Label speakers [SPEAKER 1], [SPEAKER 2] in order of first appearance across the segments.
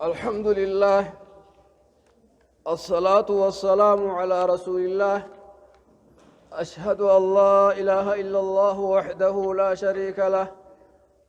[SPEAKER 1] الحمد لله الصلاة والسلام على رسول الله أشهد أن لا إله إلا الله وحده لا شريك له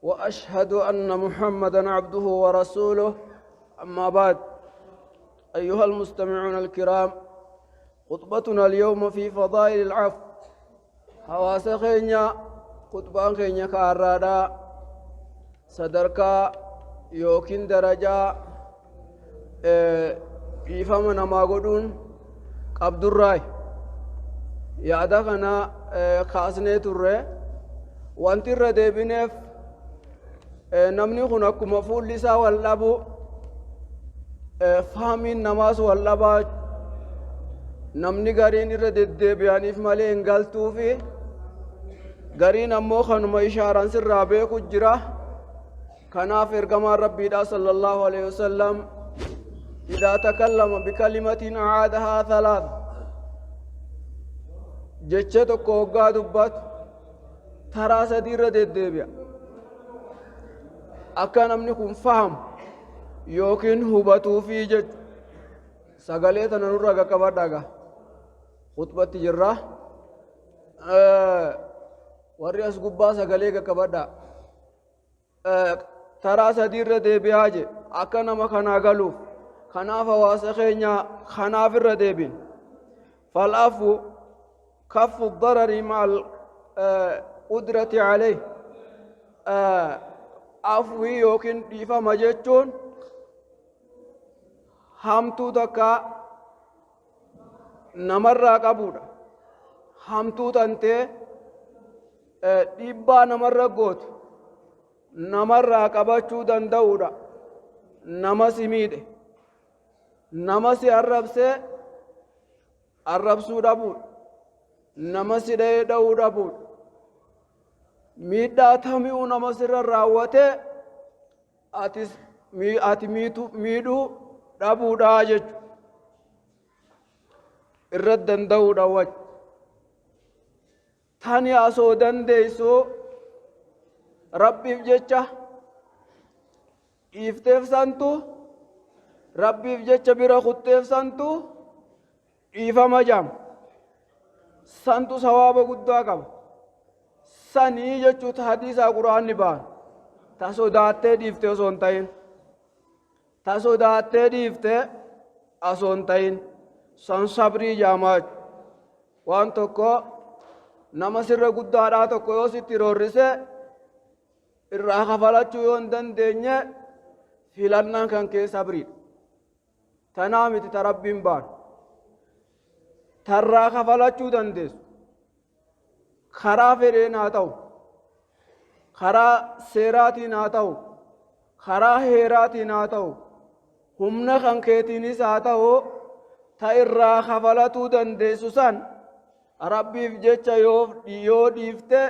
[SPEAKER 1] وأشهد أن محمدا عبده ورسوله أما بعد أيها المستمعون الكرام خطبتنا اليوم في فضائل العفو Hawaasa keenya khuxbaan keenya ka har'aadhaa sadarkaa yookiin darajaa dhiifama namaa godhuun qabdurraayi. Yaada kana kaasnee turre wanti irra deebineef namni kun akkuma fuulli isaa wal dhabu fahmiin namaas wal dhabaa Namni gariin irra deddeebi'aniif malee hin galtuufi gariin ammoo kanuma ishaaraan sirraa beeku jira. Kanaaf ergamaan Rabbiidhaa sallallahu alaihi wasallam idaa takallama bikalimatiin acaadahaa thalaatha jecha tokko hoggaa dubbatu taraa sadii irra deddeebi'a. Akka namni kun fahamu yookiin hubatuufii jechu. Sagalee tana nurra qaqqabadhaa gaa. Khutbatti jirra. Warri as gubbaa sagalee qaqqabadhaa. Taraa sadii irra deebi'aa je akka nama kanaa galuuf. Kanaaf hawaasa keenya kanaaf irra deebin. Fal'afu kaffu darari ma'al qudrati alayh. Afwii yookiin dhiifama jechuun hamtuu takka namarraa qabuudha. Hamtuu tantee dhiibbaa namarra gootu namarraa qabachuu danda'uudha. Nama si miidhe, nama si arrabsee arrabsuu dhabuudha. Nama si dha'ee dha'uu dhabuudha. Miidhaa tami'uu nama sirra raawwatee atis ati miidhuu dhabuudhaa jechu irra danda'uudha waj tani asoo dandeessuu rabbiif jecha dhiifteef santu rabbiif jecha bira kutteef santu dhiifama jaam santu sawaaba guddaa qaba sanii jechuu ta hadiisaa qur'aanni ba'an ta sodaattee dhiifte osoo hin ta'in ta sodaattee dhiifte osoo hin ta'in san sabrii jaamaa waan tokko nama sirra guddaadhaa tokko yoo sitti roorrise irraa kafalachuu yoo hin dandeenye filannaan kan kee sabriidha Tanaa miti ta Rabbiin baanu. Tarraa kafalachuu dandeessu. Karaa fedheen haa ta'u. Karaa seeraatiin haa ta'u. Karaa heeraatiin haa ta'u. Humna kan keetiinis haa ta'u. Ta irraa kafalatuu dandeessu san Rabbiif jecha yoo dhiifte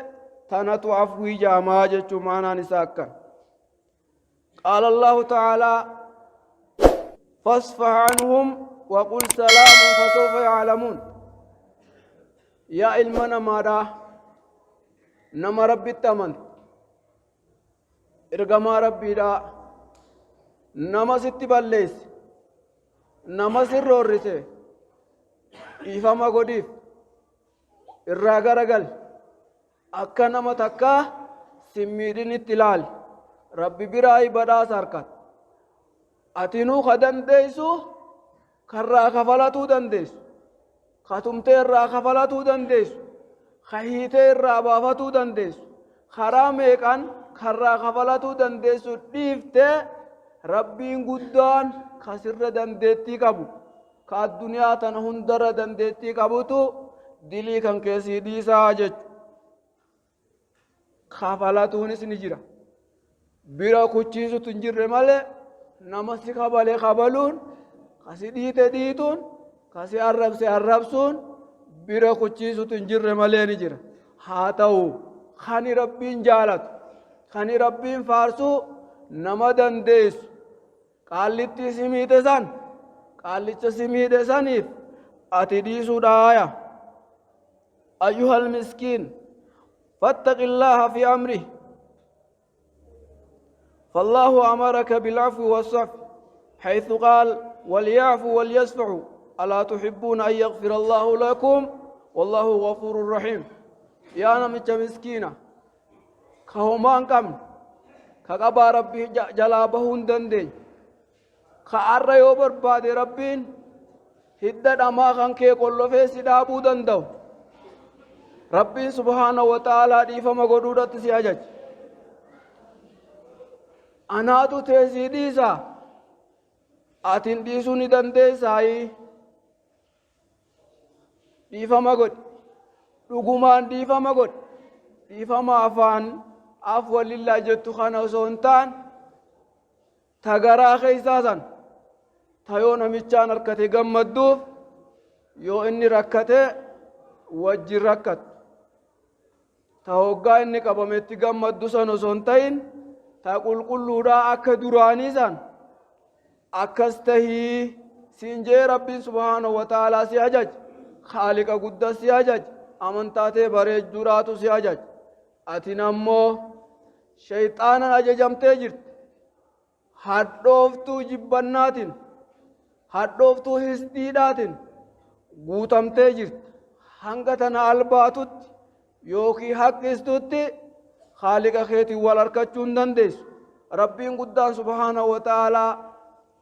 [SPEAKER 1] tanatu afwii jaamaa jechuun maanaan isaa akkan. قال الله تعالى فاصفح عنهم وقل سلام فسوف يعلمون يا ilma namaadha nama rabbitti amantu ergamaa rabbiidha nama sitti balleesse nama sirroorrise dhiifama godhiif irraa garagali Akka nama takkaa sin miidhinitti ilaali. Rabbi biraayi badhaasa harkata. Atinuu ka dandeessu karraa kafalatuu dandeessu. Ka tumtee irraa kafalatuu dandeessu. Ka hiitee irraa baafatuu dandeessu. Karaa meeqan karraa kafalatuu dandeessu dhiiftee Rabbiin guddaan ka sirra dandeettii qabu ka addunyaa tana hundarra dandeettii qabutu dilii kan kee sii dhiisaa jechu. Kafalatuunis ni jira. Bira kuchiisutu hin jirre malee nama si kabale kabaluun, ka si dhiite dhiituun, ka si arrabse arrabsuun bira kuchiisutu hin jirre malee ni jira. Haa ta'u kani Rabbiin jaalatu, kani Rabbiin faarsuu nama dandeessu Qaallittii si miite san, qaallicha si miidhe saniif ati dhiisuudhaaya. Ayyuhal miskiin, fattaqillaaha fi amrih. فالله أمرك بالعفو والصفح حيث قال وليعفوا وليصفحوا ألا تحبون أن يغفر الله لكم والله غفور رحيم. Yaa namicha miskiina ka homaa hin qabne, ka qabaa Rabbii jalaa bahuu hin dandeenye, ka arra yoo barbaade Rabbiin hidda dhamaa kan kee qollofee si dhaabuu danda'u, Rabbiin subhaanahu wa ta'aalaa dhiifama godhuudhatti si ajaje. Anaatu tee sii dhiisaa, atin dhiisuu ni dandeessaayii? Dhiifama godhi, dhugumaan dhiifama godhi. Dhiifama afaan afwan lillaa jettu kana osoo hin taane, ta garaa keessaa san, ta yoo namichaan harkate gammadduuf, yoo inni rakkate wajjin rakkattu, ta hoggaa inni qabametti gammaddu san osoo hin ta'in, ta qulqulluudhaa akka duraanii san akkas tahii siin jee Rabbiin subhaanahu wa ta'aalaa si ajaje. Khaaliqa guddaa si ajaje, amantaa tee bareejjuudhaatu si ajaje. Atin ammoo shayxaanan ajajamtee jirti, hadhooftuu jibbannaatiin, hadhooftuu hisdiidhaatiin guutamtee jirti. Hanga tana albaatutti yookiin haqqistutti Khaaliqa keetiin wal harkachuu hin dandeessu. Rabbiin guddaan subhaanahu wa ta'aalaa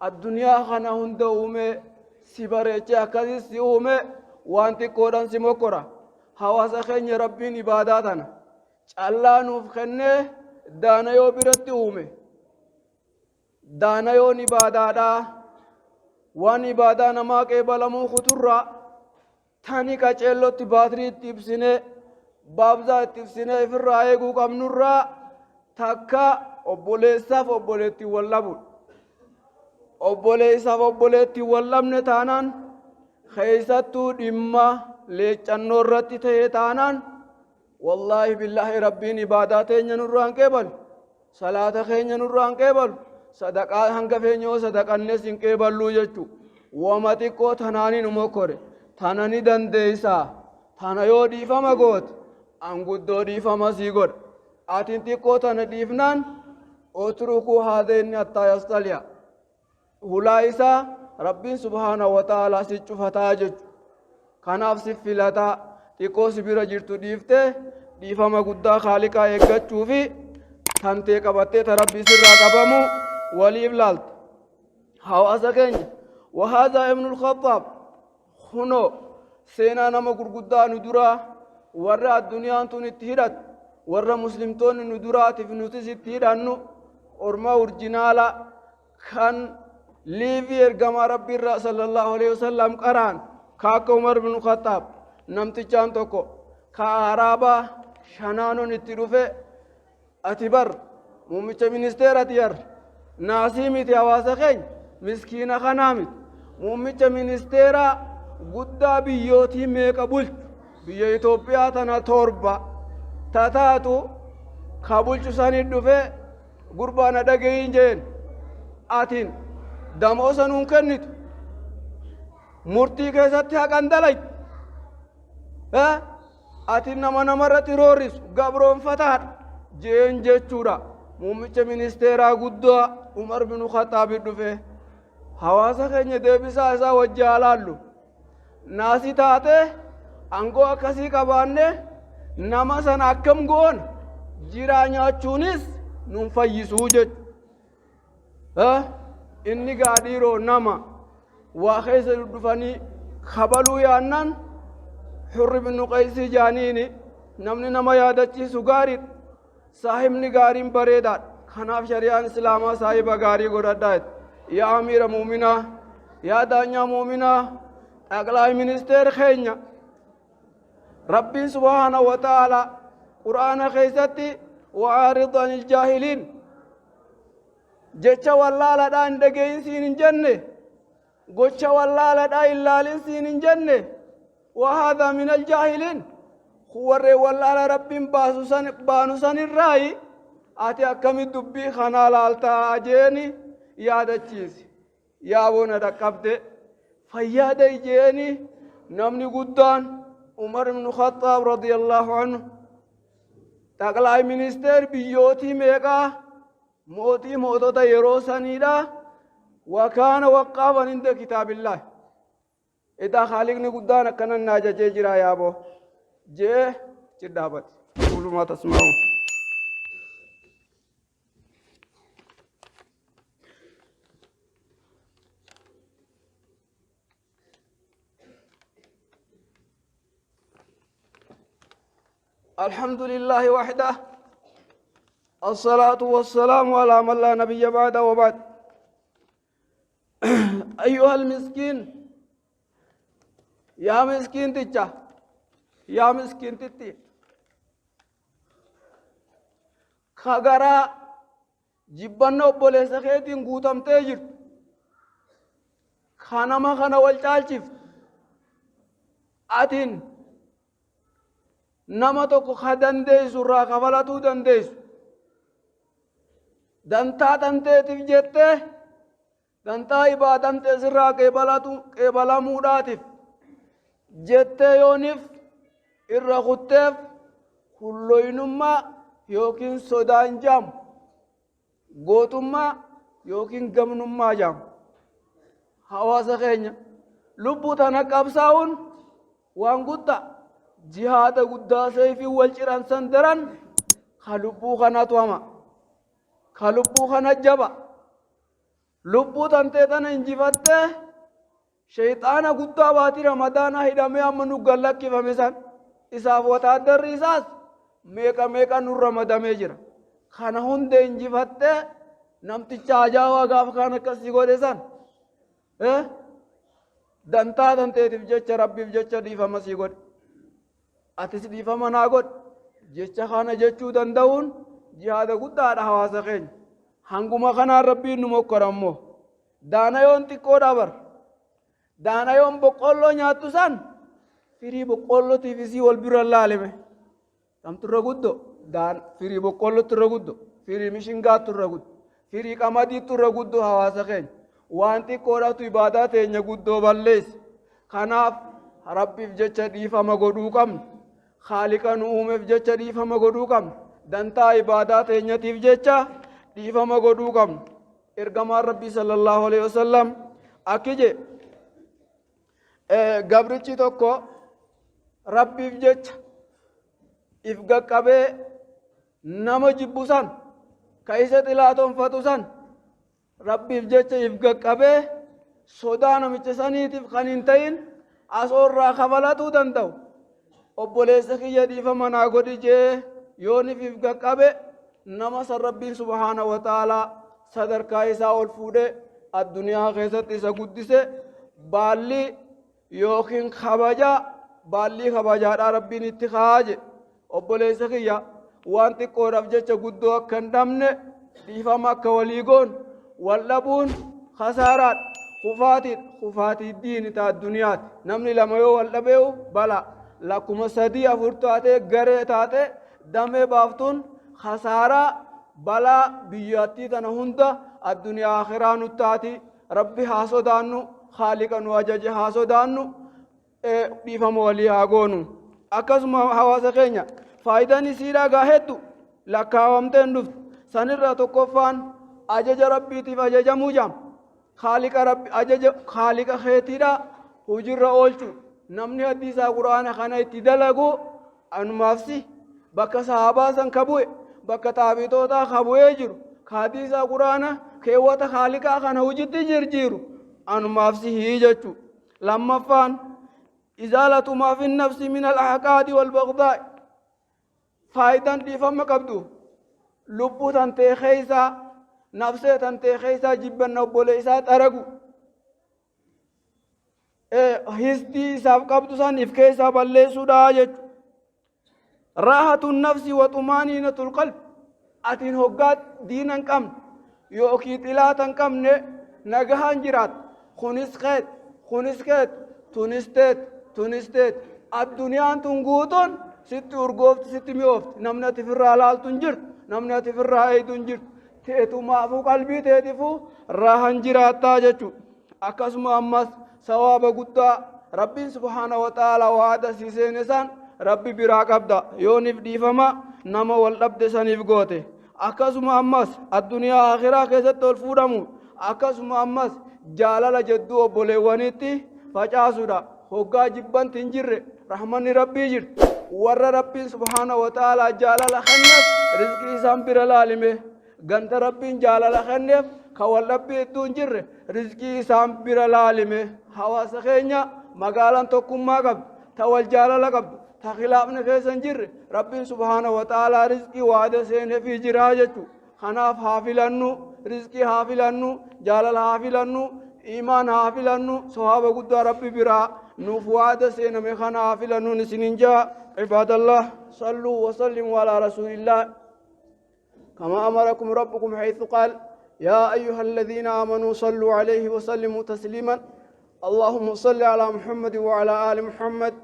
[SPEAKER 1] addunyaa kana hunda uume, si bareechee akkasis si uume, waan xiqqoodhaan si mokkora. Hawaasa keenya, Rabbiin ibaadaa tana callaa nuuf kennee daanayoo biratti uume. Daanayoon ibaadaadhaa waan ibaadaa namaa qeebalamuu kuturraa tani qaceellotti baatirii itti ibsinee, baabzaa itti ibsinee ifirraa eeguu qabnurraa takka obboleessaaf obboleettiin wal dhabuudha. Obboleessaaf obboleettiin wal dhabne taanaan, keessattuu dhimma leeccannoo irratti ta'e taanaan, wallaahi billaahi Rabbiin ibaadaa teenya nurraa hin qeebalu. Salaata keenya nurraa hin qeebalu. Sadaqaa hanga feenya yoo sadaqannes hin qeeballuu jechuu. Wama xiqqoo tanaanii nu mokkore. Tana ni dandeessaa. Tana yoo dhiifama goote, an guddoo dhiifama sii godha. Atin xiqqoo tana dhiifnaan, utrukuu haadheenni hattaa yastaliya. Hulaa isaa Rabbiin subhaanahu wa ta'aalaa si cufataa jechu. Kanaaf si filataa, xiqqoo si bira jirtu dhiiftee dhiifama guddaa Khaaliqaa eeggachuu fi tantee qabattee ta Rabbii sirraa qabamu waliif laalta. Hawaasa keenya, wahaazaa ibnul Khaxaab, kunoo seenaa nama gurguddaa nu duraa, warra addunyaan tun itti hidhattu, warra muslimtoonni nu duraatiif nutis itti hidhannu, orma urjinaala kan liivii ergamaa Rabbii irraa sallallahu alaihi wasallam qaraan, ka akka Umar bin Khattaab. Namtichaan tokko ka Araabaa shanaanon itti dhufe, ati bar muummicha ministeerati yar naasii miti, hawaasa keenya miskiina kanaa miti, muummicha ministeeraa guddaa biyyootii meeqa bulchu, biyya Itoophiyaa tana 7 tataatu ka bulchu sanii dhufe, gurbaa na dhaga'iin jeen, atin damoosa nuun kennitu, murtii keessatti haqan dalaytu, ati nama namarratti roorrisu, gabroonfataadha jeen jechuudha. Muummicha ministeeraa guddaa Umar bin Khaxaabi dhufe. Hawaasa keenya, deebisaa isaa wajji haa laallu. Naasii taate aangoo akkasii qabaanne nama sana akkam goona? Jiraa nyaachuunis nun fayyisuu jechuudha. Inni gaadhiiroo nama waa keessa dhufanii kabaluu yaannan, Xurri binu Qaysii jaaniini, namni nama yaadachiisu gaariidha. Saahibni gaariin bareedaadha. Kanaaf shari'aan Islaamaa saahiba gaarii godhadhaa jette. Yaa amiira muuminaa, yaa daanyaa muuminaa, xaqlaay ministeer keenya, Rabbiin subhaanahu wa ta'aalaa Qur'aana keessatti wa'aarid anil jaahiliin, jecha wallaaladhaa hin dhagayin siin hin jenne, gocha wallaaladhaa hin laalin siin hin jenne. Wahaadhaa min aljaahiliin, warreen wallaala Rabbiin baasu san baanu sanirraayi, ati akkamitti dubbii kanaa laaltaa jeeni yaadachiisi. Yaa bona dhaqqabde fayyaada jeeni, namni guddaan Umar ibn Khattaab radiyallahu anhu, xaqlaay ministeer biyyootii meeqaa, mootii mootota yeroo saniidha, Wakaana waqqaafan inda kitaabillaah. Edaa Khaaliqni guddaan akkanan na ajajee jira yaaboo jee achi dhaabate. Qulu maa tasma'uun. الحمد لله وحده الصلاة والسلام على من لا نبي بعده وبعد. أيها المسكين، يا مسكين تجا، يا مسكين تتي، خغرا jibbanna obboleessa keetiin guutamtee jirtu, kanama kana wal caalchiftu, atiin nama tokko ka dandeessu irraa kafalatuu dandeessu, dantaa tanteetiif jettee, dantaa ibaadamtee sirraa qeebalamuudhaatiif jettee yooniif irra kutteef, kulloynummaa yookiin sodaan jaamu, gootummaa yookiin gamnummaa jaamu. Hawaasa keenya, lubbuu tana qabsaa'uun waan guddaa, jihaada guddaa seefii wal ciran san daran ka lubbuu kanatu hama, ka lubbuu kana jaba. Lubbuu tantee tana injifattee shayxaana guddaa baatii Ramadaanaa hidhamee amma nu gallakkifame san, isaaf wataaddarri isaas meeqa meeqa nu ramadamee jira. Kana hunda injifattee namticha ajaa'aa gaafa kaan akkasii godhe san dantaa tanteetiif jecha Rabbiif jecha dhiifama sii godhe, atis dhiifama naa godhe jecha kana jechuu danda'uun jihaada guddaadha. Hawaasa keenya, hanguma kanaan Rabbiin nu mokkora. Ammoo daanayoon xiqqoodha bar. Daanayoon boqqolloo nyaattu san firii boqqollootiif isii wal bira laalime, kamtu irra guddo? Daan firii boqqollootu irra guddo, firii mishingaattu irra guddo, firii qamadiitu irra guddo. Hawaasa keenya, waan xiqqoodhaatu ibaadaa teenya guddoo balleesse. Kanaaf Rabbiif jecha dhiifama godhuu qabna. Haaliqa nu uumeef jecha dhiifama godhuu qabna. Dantaa ibaadaa teenyatiif jecha dhiifama godhuu qabna. Ergamaan Rabbii sallallahu alaihi wasallam akki je: gabrichi tokko Rabbiif jecha if qaqqabee nama jibbu san, ka isa xilaatoonfatu san, Rabbiif jecha if qaqqabee sodaa namicha saniitiif kan hin ta'in asoorraa kafalatuu danda'u, obboleessa kiyya dhiifama naa godhi jee yoonif if qaqqabe, nama san Rabbiin subhaana wa ta'aalaa sadarkaa isaa ol fuudhee addunyaa keessatti isa guddise, baallii yookiin kabajaa, baallii kabajaadhaa Rabbiin itti kaaje. Obboleessa kiyya, waan xiqqoodhaaf jecha guddoo akka hin dhabne dhiifama akka walii goon. Wal dhabuun kasaaraadha, kufaatiidha, kufaatii diini ta addunyaati. Namni lama yoo wal dhabee'u balaa lakkuma sadii afur taatee garee taatee damee baaftuun kasaaraa, balaa biyyattii tana hunda addunyaa akhiraa nuttaati. Rabbi haa sodaannu, Haaliqa nu ajaje haa sodaannu, dhiifama walii haa goonu. Akkasuma hawaasa keenya, faayidaan isiidhaa gaa hedduu lakkaawamteen dhuftu. Sanirraa tokkoffaan ajaja Rabbiitiif ajajamuu jaam. Haaliqa Rabbi, ajaja Haaliqa keetiidha hujirra oolchu. Namni hadiisaa Quraana kana itti dalagu anumaafsi bakka sahabaa san ka bu'e, bakka taabitootaa ka bu'ee jiru, ka hadiisaa Quraana keewwata Haaliqaa kana hujitti jirjiiru anumaafsi hii jechuu. Lammaffaan izaalatu maa fi nafsi min al-ahqaadi wal baghdaa'i. Faayidaan dhiifama qabdu lubbuu tantee keeysaa, nafsee tantee keeysaa jibbanna obboleessaa xaragu, hisdii isaaf qabdu san if keessaa balleessuudha jechu. Raahatu nafsi wa xumaaniinatul qalb. Atiin hoggaa diina hin qabne yookiin xilaata hin qabne nagahaan jiraat. Kunis keet, kunis keet, tunis teet, tunis teet, addunyaan tun guutuun sitti urgoofti, sitti mi'oofti. Namni ati firraa laaltu hin jirtu, namni ati firraa eeydu hin jirtu. Teetumaafuu qalbii teetifuu raahan jiraattaa jechuudha. Akkasuma ammas sawaaba guddaa Rabbiin subhaana wa ta'ala waada si seene san Rabbi biraa qabda yooniif dhiifama nama wal dhabde saniif goote. Akkasuma ammas addunyaa akhiraa keessatti ol fuudhamu. Akkasuma ammas jaalala jedduu obboleewwaniitti facaasuudha. Hoggaa jibbanti hin jirre rahmanni Rabbii jirti. Warra Rabbiin subhaana wa ta'aalaa jaalala kenneef rizqii isaan bira laalime. Ganda Rabbiin jaalala kenneef ka wal dhabbii hedduu hin jirre rizqii isaan bira laalime. Hawaasa keenya magaalaan tokkummaa qabdu, ta wal jaalala qabdu, ta khilaafni keessa hin jirre Rabbiin subhaana wa ta'aalaa rizqii waada seeneefii jiraa jechuudha. Kanaaf haa filannu, rizqii haa filannu, jaalala haa filannu, iimaan haa filannu, sawaaba guddaa Rabbi biraa nuuf waada seename kana haa filannuun isiniin jaa. Cibaadallah, salluu wasallimuu alaa rasuulillah. كما أمركم ربكم حيث قال: يا أيها الذين آمنوا صلوا عليه وسلموا تسليما. اللهم صل على محمد وعلى آل محمد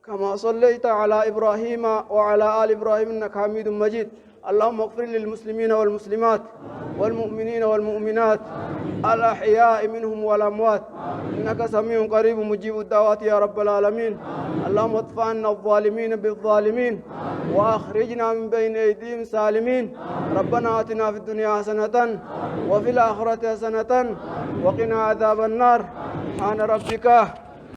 [SPEAKER 1] كما صليت على إبراهيم وعلى آل إبراهيم إنك حميد مجيد. اللهم اغفر للمسلمين والمسلمات والمؤمنين والمؤمنات الأحياء منهم والأموات، إنك سميع قريب مجيب الدعوات يا رب العالمين. اللهم ادفع عنا الظالمين بالظالمين وأخرجنا من بين أيديهم سالمين. ربنا آتنا في الدنيا حسنة وفي الآخرة حسنة وقنا عذاب النار. سبحان ربك